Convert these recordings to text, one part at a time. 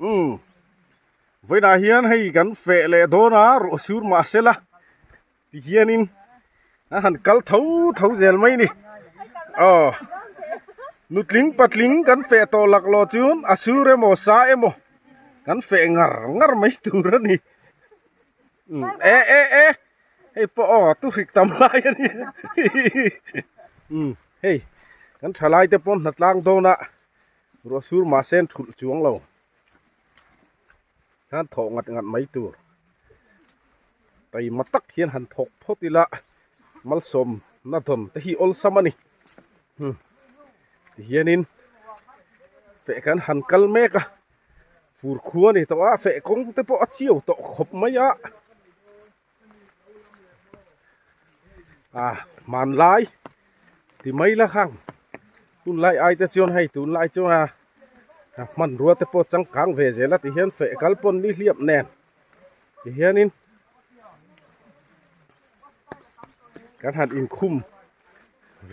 Umm vawiinah hian hei kan feh leh dawn a ruah sur mah sela tihianin a han kal tho tho zel mai a ni aw nutling patling kan feh tawh laklawh chuan a sur emaw sa emaw kan feh ngar ngar mai tur a ni e e e hei pawh aw tu hrik tam lai a ni umm hei kan thalai te pawh hnatlang dawn a. Ruah sur mah sen thulh chuang lo hian thawh ngat ngat mai tur taima tak hian han thawk phawt ila malsawm na dawn te hi awlsam a ni tihianin feh kan han kal mek a fur khua a ni tawh a feh kawng te pawh a chiau tawh khawp mai a ah hmanlai ti mai la khang tunlai ai te chuan hei tunlai chuan a hmanrua te pawh changkang ve zel a ti hian feh kal pawn ni hliap nen ti hianin kan han inkhum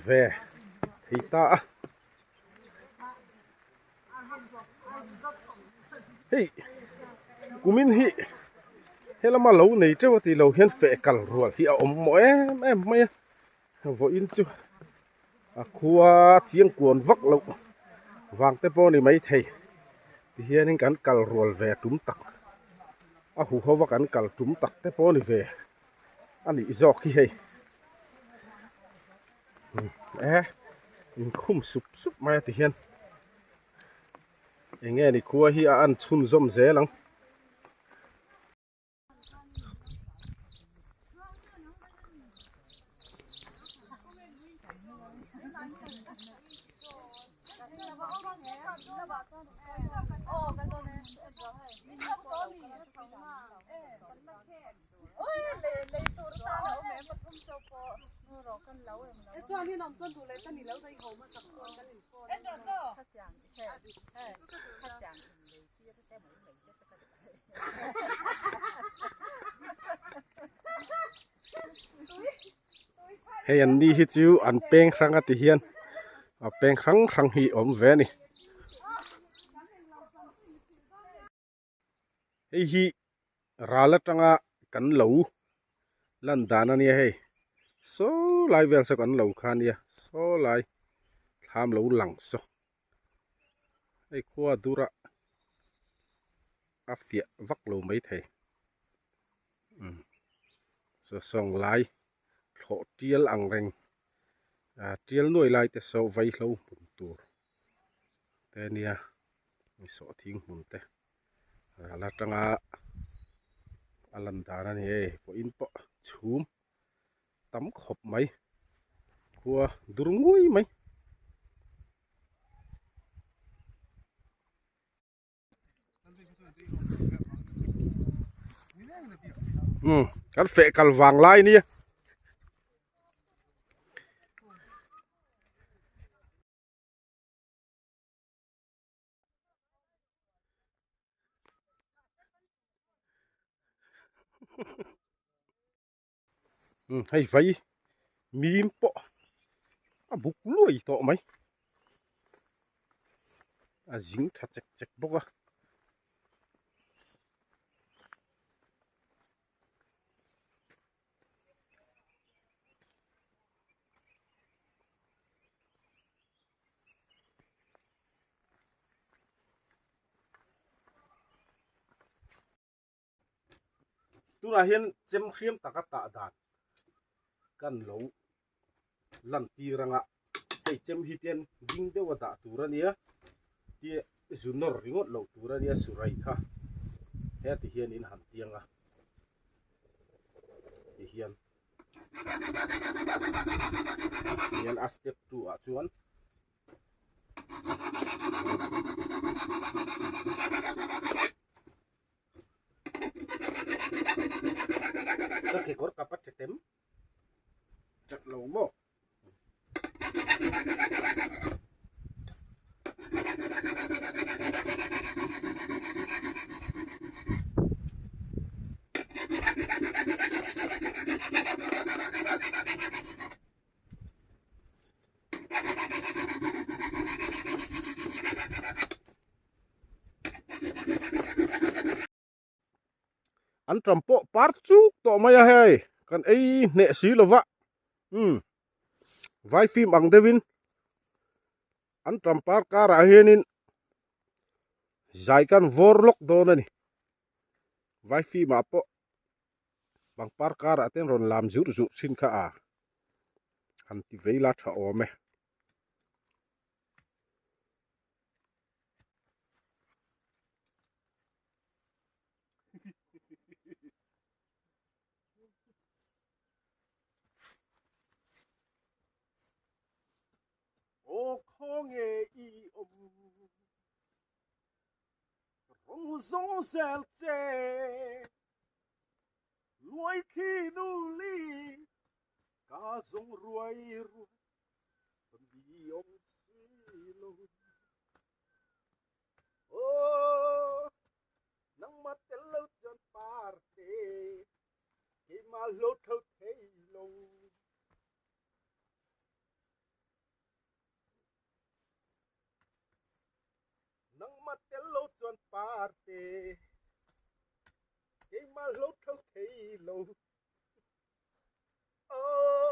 ve thei ta a hei kumin hi helama lo nei teuh a tih loh hian feh kal rual hi a awm mawh em em mai a vawiin chu a khua chiang kuan vak loh vang te pawh a ni maithei tihianin kan kal rual ve tum tak a huho va kan kal tum tak te pawh a ni ve a nih zawk hi hei. E inkhum sup sup mai a ti hian eng nge ni khua hi a an chhunzawm zel ang. Hei an ni hi chu an peng hrang a ti hian a peng hrang hrang hi awm ve a ni. Hei hi ral atanga kan lo lan dan a nia hei saw lai vel saw kan lo kha a nia saw lai thlam lo lang saw hei khua dur a a fiah vak lo maithei umm saw sawng lai thlawh tial ang reng ah tial nuai lai te saw vaihlo hmun tur te a nia sawhthing hmun te. Ral atanga a lan dan a ni hei pawhin pawh chhum tam khawp mai khua dur ngui mai. Umm kan feh kal vang lai nia. Hei vai mim pawh a buk luai tawh mai a zing tha chek chek bawk a. Tunah hian chem hriam taka tah dan kan lo lan tir anga hei chem hi tian ding deuh a dah tur a nia tia zu nawr ringawt loh tur a nia surai kha heti hian in han tiang a ti hian. Hian a step 2 ah chuan ka kekawr kap a ṭhetem chat lo maw. An ṭam pawh par chuk tawh mai a hei kan ei hneh si lo va umm vai fim ang deuhin an ṭam par karah hianin zai kan vawr lawk dawn a ni vai fimah pawh pangpar karah te an rawn lam zurh zurh thin kha a han ti vei la tha awm e. Aw khawnge i awm rawng zawng zel che luai thli nu li ka zawng ruai ruai ka mi awm si lo. Aw nangmah tel lo chuan parte keimah hlo tho thei lo. Nangmah tel lo chuan parte keimah hlo tho thei lo. Aw.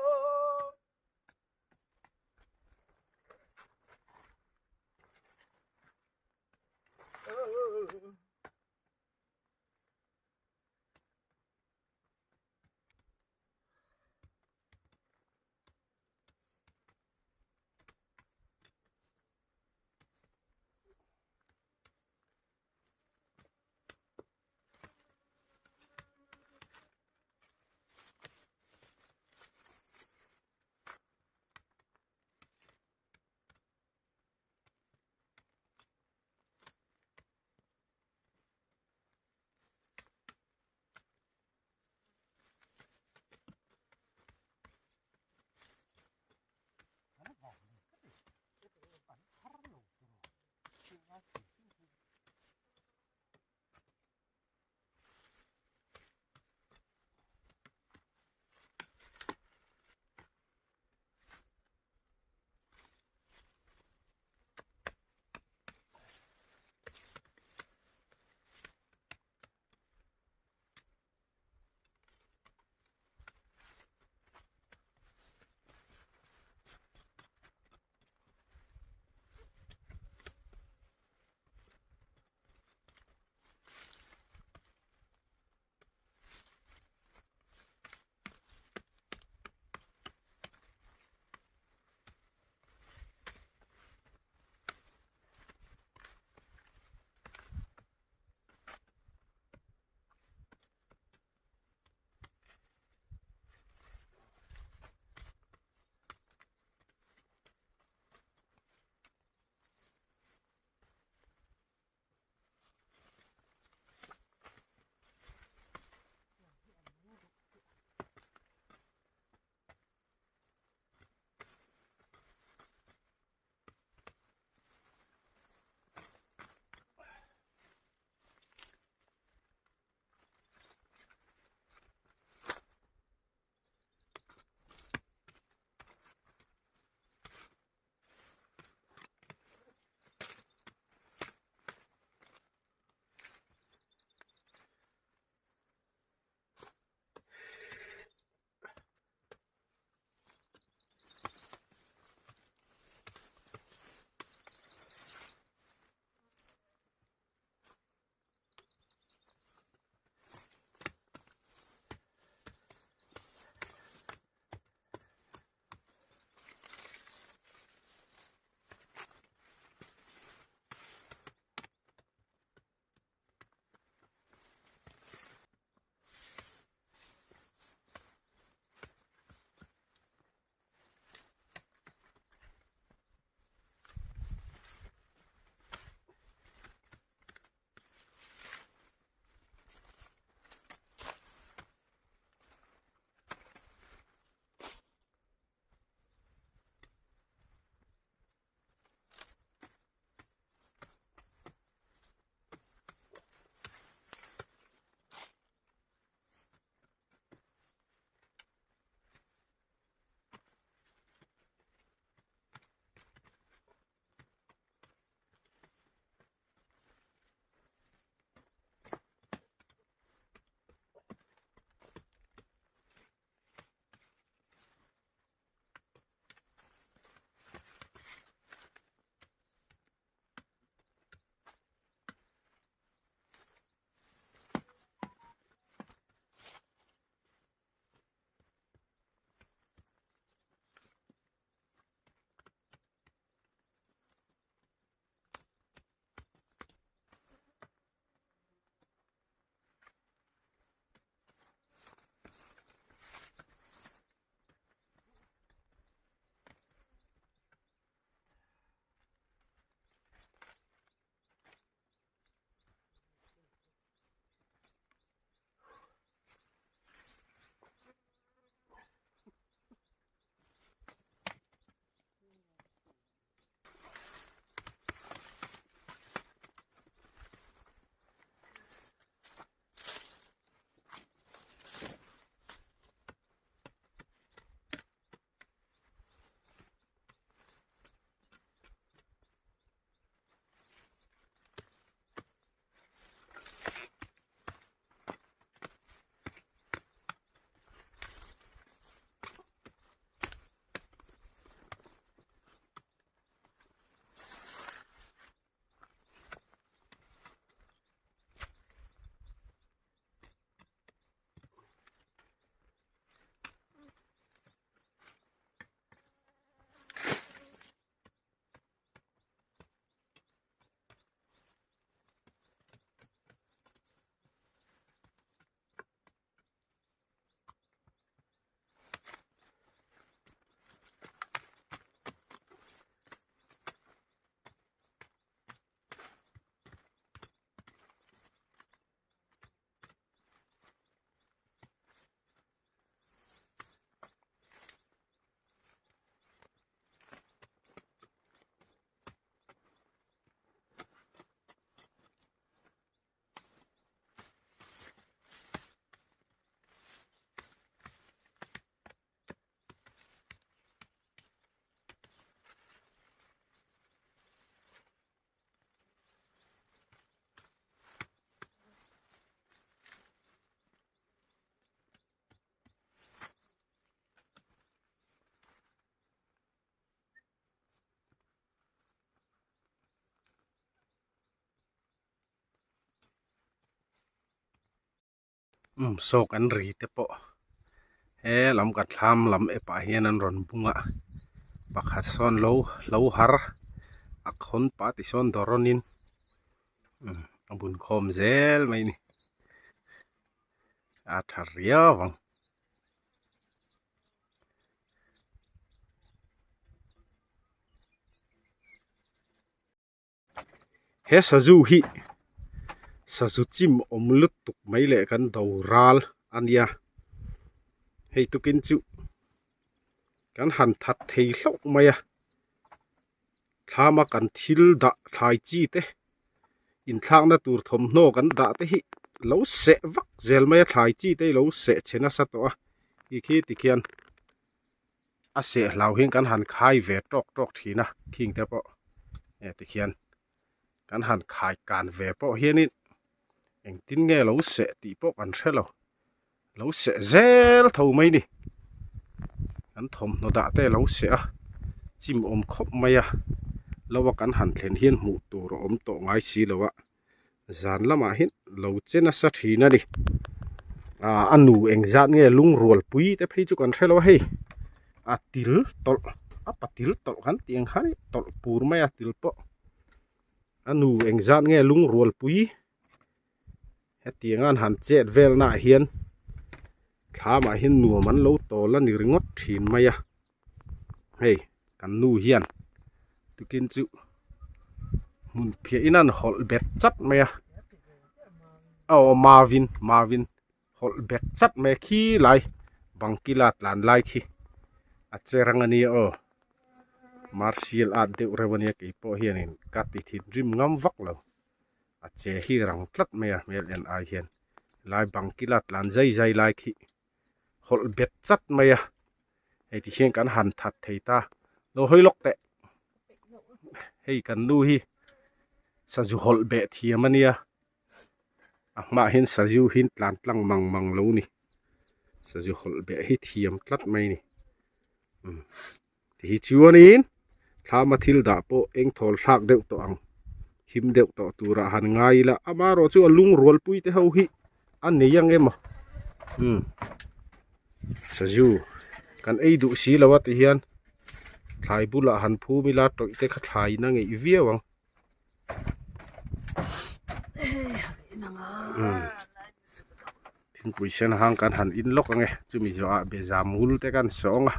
Umm saw kan ri te pawh he lam ka thlam lam epah hian an rawn bung a pakhat sawn lo lo har a khawn pah ti sawn dawr rawnin umm a bun khawm zel mai a ni a tha riau ang. He sazu hi sazu chim awm lutuk mai leh kan do ral a nia hei tukin chu kan han that thei hlauh mai a thlama kan thil dah thlai chi te inthlakna tur thawmhnaw kan dah te hi lo seh vak zel mai a thlai chi te hi lo seh chhe nasa tawh a ti khi tikhian. A seh hlau hian kan han khai ve tawk tawk thin a khing te pawh eh tikhian kan han khai kan ve pawh hianin engtin nge lo seh tih pawh kan hre lo lo seh zel tho mai ni kan thawmhnaw dah te lo seh a chim awm khawp mai a lo a kan han thlen hian hmuh tur a awm tawh ngai si lo a. Zan lamah hian lo che nasa thin a ni. Aaa a nu engzat nge lungrual pui te phei chu kan hre lo a hei. A til tawlh a patil tawlh kan tih ang khan tawlh pur mai a til pawh. A nu engzat nge lungrual pui hetiang a an han chet vel naah hian thlamah hian nuam an lo tawl a ni ringawt thin mai a. Hei kan nu hian tukin chu hmun phiah in an hawlh bet chat mai a aw mavin mavin hawlh bet chat mai a khi lai bang kila tlan lai khi a che rang ania aw martial art deuh reuh ania keipawh hianin ka ti thinrim ngam vak lo a che hi rang tlat mai a hmel en ai hian lai bang kila tlan zai zai lai khi. hawlh bet chat mai a hei ti hian kan han that thei ta lo hawi lawk teh hei kan nu hi sazu hawlh beh thiam a nia a hmaah hian sazu hi tlan tlang mang mang lo ni sazu hawlh beh hi thiam tlat mai a ni umm ti hi chuanin thlama thil dah pawh eng thawl thlak deuh tawh ang him deuh tawh turah han ngai ila amaherawh chu a lungrual pui te ho hi a nei ang emaw umm sazu kan ei duh si lo a ti hian thlai bulah han phum ila tawih te kha thlai in a ngeih viau ang. Thingpui sen hang kan han in lawk ange chumi zawhah beza mul te kan sawng a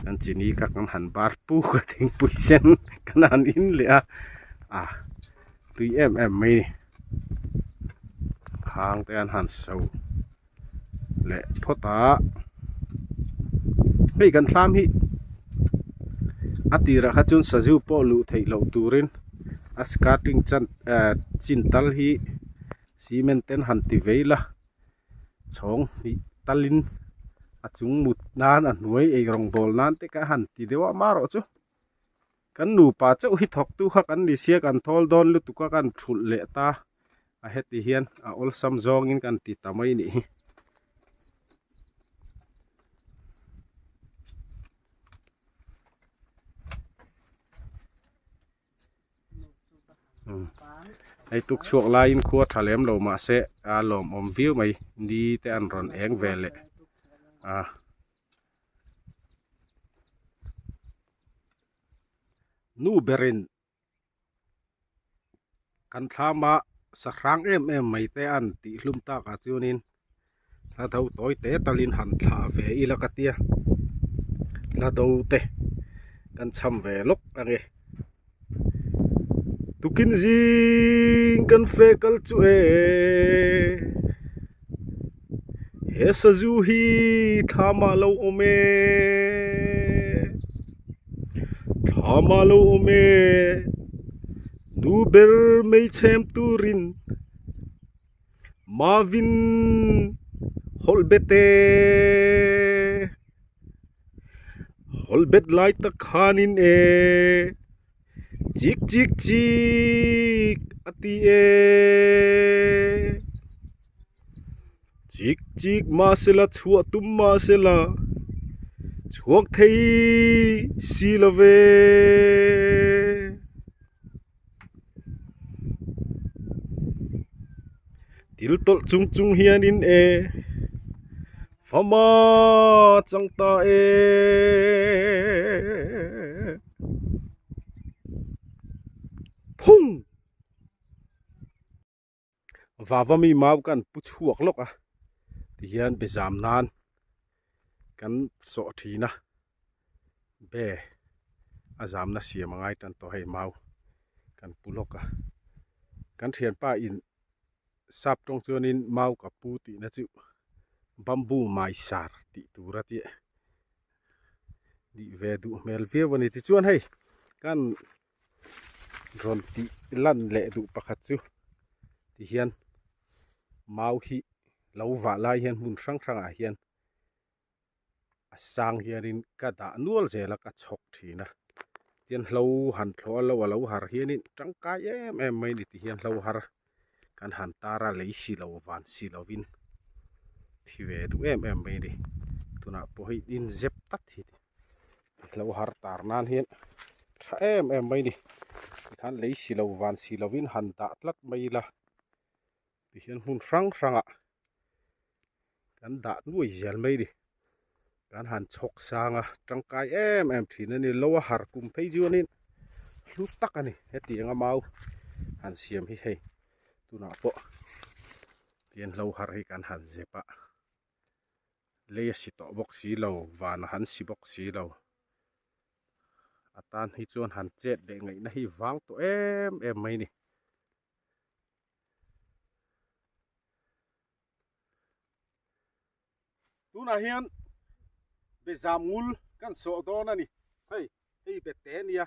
kan chini kha kan han bar puk a thingpui sen kan han in leh a a tui em em mai a ni hang te an han so leh phawt a hei kan thlam hi a tirah kha chuan sazu pawh luh theih loh turin a skirting chan eh chin tal hi cement ten han ti vei la chhawng hnih talin a chung mut nan a hnuai eirawng bawl nan te kha han ti deuh a amaherawh chu kan nupa chauh hi thawk tu kha kan ni sia kan thawl dawn lutuk a kan thulh leh ta a heti hian a awlsam zawngin kan ti ta mai nih hi. Hei tuk chhuak laiin khua tha lem lo mahse a lawmawm viau mai ni te an rawn eng ve leh a. Nu berin kan thlama sahrang em em mai te an tih hlum takah chuanin hla do tawi te talin han thlah ve ila ka tia hla do te kan cham ve lawk ange tukin zing kan fe kal chu e he sazu hi thlamah lo awm e thlamah lo awm e nu ber mai chhem turin. Marvin hawlh bet e hawlh bet lai tak khanin e chik chik chik a ti e chik chik mahsela chhuah tum mahsela chhuak thei si lo ve. Til tawlh chung chung hianin e fama chang ta e. Phung! Vava mi mau kan pu chhuak lawk a tihian be zam nan kan sawh thin a be a zamna siam a ngai tan tawh hei mau kan pu lawk a kan thianpa in sap tawng chuanin mau ka pu tihna chu bamboo maisar tih tur a tih nih ve duh hmel viau a ni tichuan hei kan rawn tih lan leh duh pakhat chu tihian mau hi lo vah lai hian hmun hrang hrangah hian a sang hianin ka dah nual zel a ka chhawk thin a tian hlo han thlawh a lo a lo har hianin tangkai em em mai a ni tihian hlo har kan han tar a lei si lo van si lovin thi ve duh em em mai a ni tunah pawh hei inzep tlat hi hlo har tar nan hian tha em em mai a ni tikhan lei si lo van si lovin han dah tlat mai ila tihian hmun hrang hrangah kan dah nuai zel mai a ni kan han chhawk sang a tangkai em em thin a ni lo a har kum phei chuanin hlu tak a ni hetiang a mau han siam hi hei tunah pawh tian hlo har hi kan han zep a lei a si tawh bawk si lo van a han si bawk si lo a tan hi chuan han chet leh ngaihna hi vang tawh em em mai a ni. Tunah hian be zam ngul kan sawh dawn a ni. Hei, hei be te nia.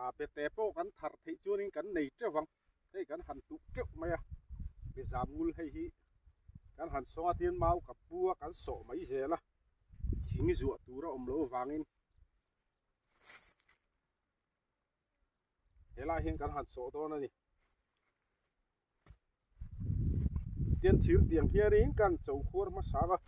A be te pawh kan thar theih chuanin kan nei teuh ang. Hei kan han tuh teuh mai a. Be zam ngul hei hi kan han sawng a tin mau ka pu a kan sawh mai zel a. Thing zuah tur a awm loh avangin. Helai hian kan han sawh dawn a ni. Tian thir tiang hianin kan cho khuar hmasa a.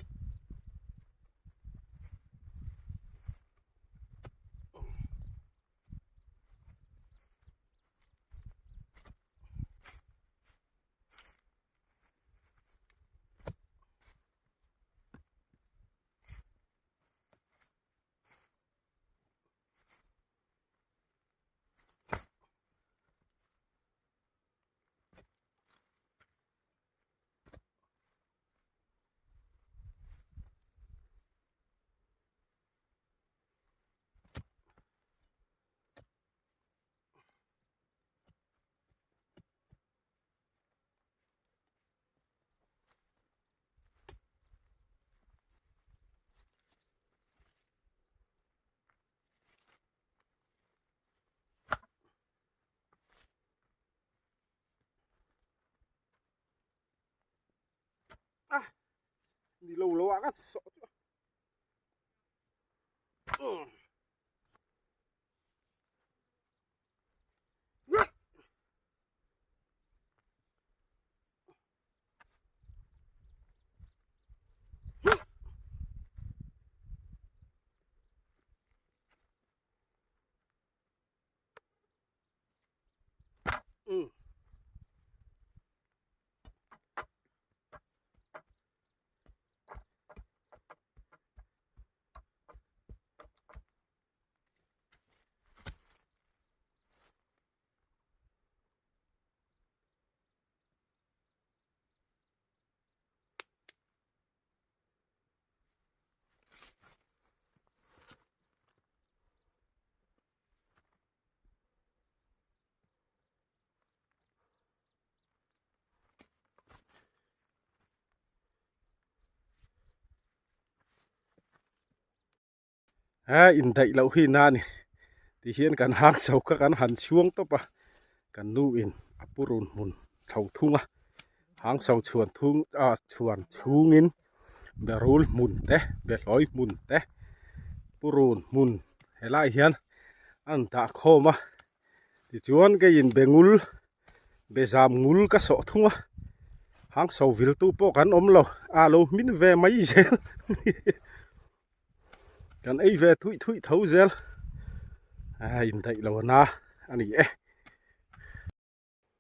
A ni lo lo ah ka sawh chu. A indaih loh hi na a ni ti hian kan hang chho kha kan han chhuang tawp a kan nu in a purun hmun tho thung a hang chho chhuan thung ah chhuan chhungin berul hmun te behlawi hmun te purun hmun helaiah hian a rawn dah khawm a tichuan keiin bengul Bezam ngul ka sawh thung a, hangso viltu pawh kan awm lo, a lo hmin ve mai zel kan ei ve thuih thuih tho zel a indaih lo a na a ni e.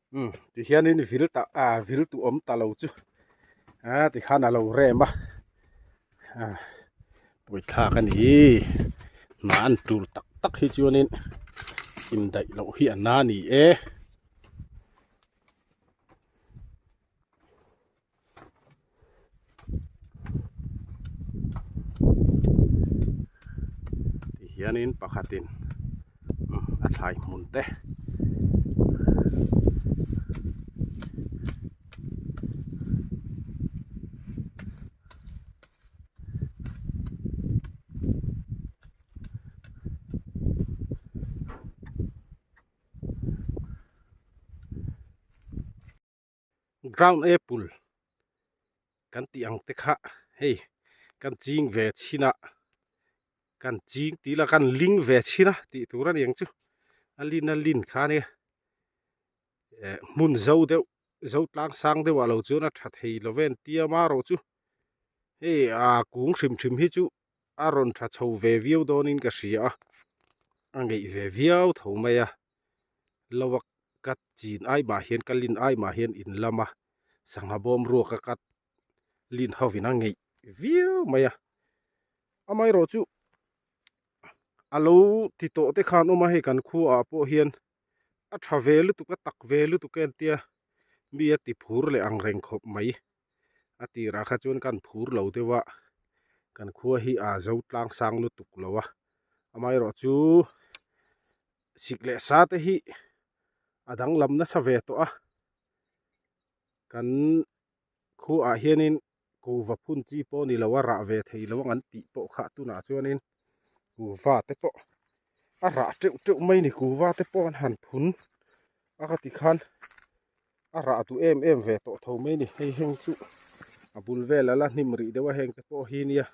Umm tihianin vil ta ah vil tu awm ta lo chu ah tikhan a lo rem a ah pawithlak a ni hna an tul tak tak hi chuanin indaih loh hi a na a ni e. Tihianin pakhatin a thlai hmun te Ground apple kan tih ang te kha hei kan ching ve chhin a kan ching tih ila kan ling ve chhin a tih tur a ni ang chu a lin a lin kha ania eh hmun zo deuh zo tlang sang deuh ah lo chuan a tha thei lo ve an tia marawh chu hei ah kung hrim hrim hi chu a rawn tha chho ve viau dawnin ka hria a a ngeih ve viau tho mai a lo a ka chin ai mah hian ka lin ai mah hian in lama sangha bawm ruak a ka lin ho in a ngeih viau mai a amaherawh chu a lo ti tawh te khan awm a hei kan khua ah pawh hian a tha ve lutuk a tak ve lutuk e an tia mi a ti phur leh ang reng khawp mai a tirah kha chuan kan phur lo deuh a kan khua hi a zo tlang sang lutuk lo a amaherawh chu sik leh sa te hi a danglam nasa ve tawh a kan khuaah hianin kuhva phun chi pawh ni lo a rah ve thei lo ang an tih pawh kha tunah chuanin kuhva te pawh a rah teuh teuh mai a ni kuhva te pawh an han phun a ka ti khan a rah duh em em ve tawh tho mai a ni hei heng chu a bul vel a la hnim rih deuh a heng te pawh hi nia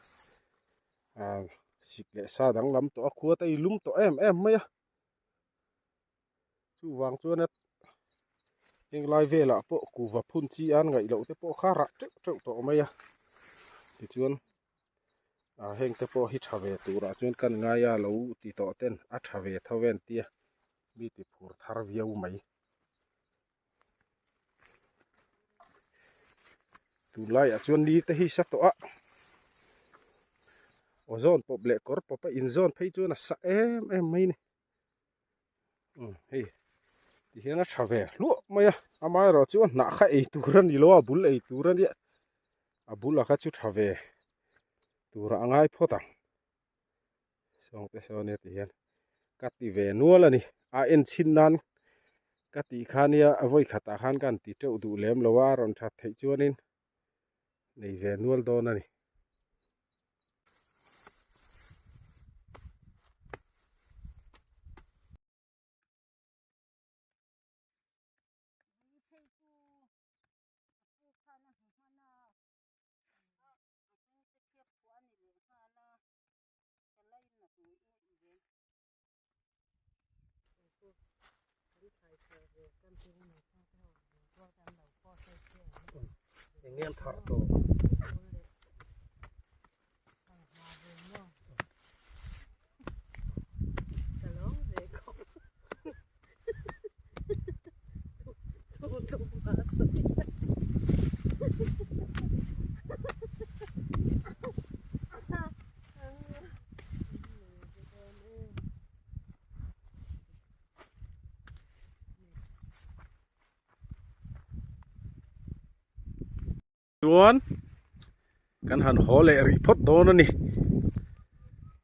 ah sik leh sa danglam tawh a khua te i lum tawh em em mai a chuvang chuan a henglai velah pawh kuhva phun chi an ngaih loh te pawh kha rah teuh teuh tawh mai a tichuan ah heng te pawh hi tha ve turah chuan kan ngai a lo ti tawh ten a tha ve tho ve an tia mi ti phur thar viau mai. Tunlaiah chuan ni te hi sa tawh a aw zawn pawp leh kawr pawp a inzawn phei chuan a sa em em mai a ni umm hei ti hian a tha ve hluah mai a amaherawh chu a hnah kha ei tur a ni lo a a bul ei tur a nia a bula kha chu tha ve turah a ngai phawt ang. Sawng te sawn nia ti hian ka ti ve nual a ni a en chhin nan ka tih kha nia a vawi khatah khan ka han ti teuh duh lem lo a rawn that theih chuanin nei ve nual dawn a ni. Eng nge an thar tawh? Chuan kan han haw leh rih phawt dawn a ni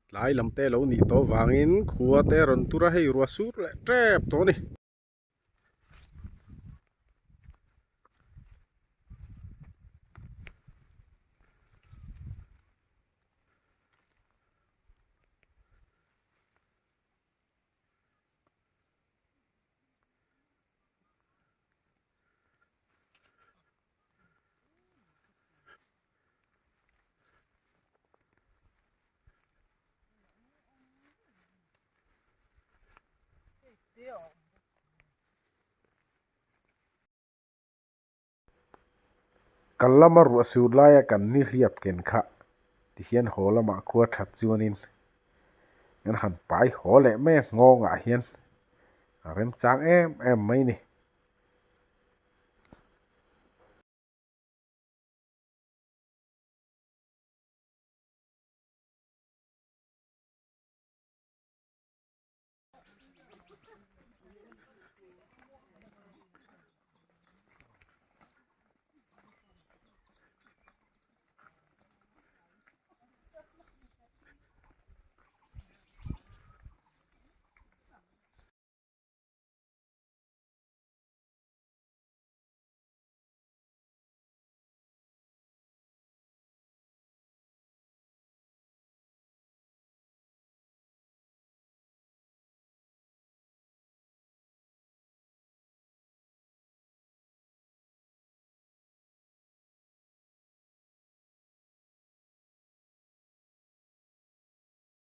tlai lam te lo nih tawh vangin khua te rawn tur a hei ruah sur leh tep tawh a ni. Kal lama ruah sur laia kan ni hliap ken kha tihian haw lamah khua that chuanin kan han pai haw leh mai a nghawngah hian a remchang em em mai a ni.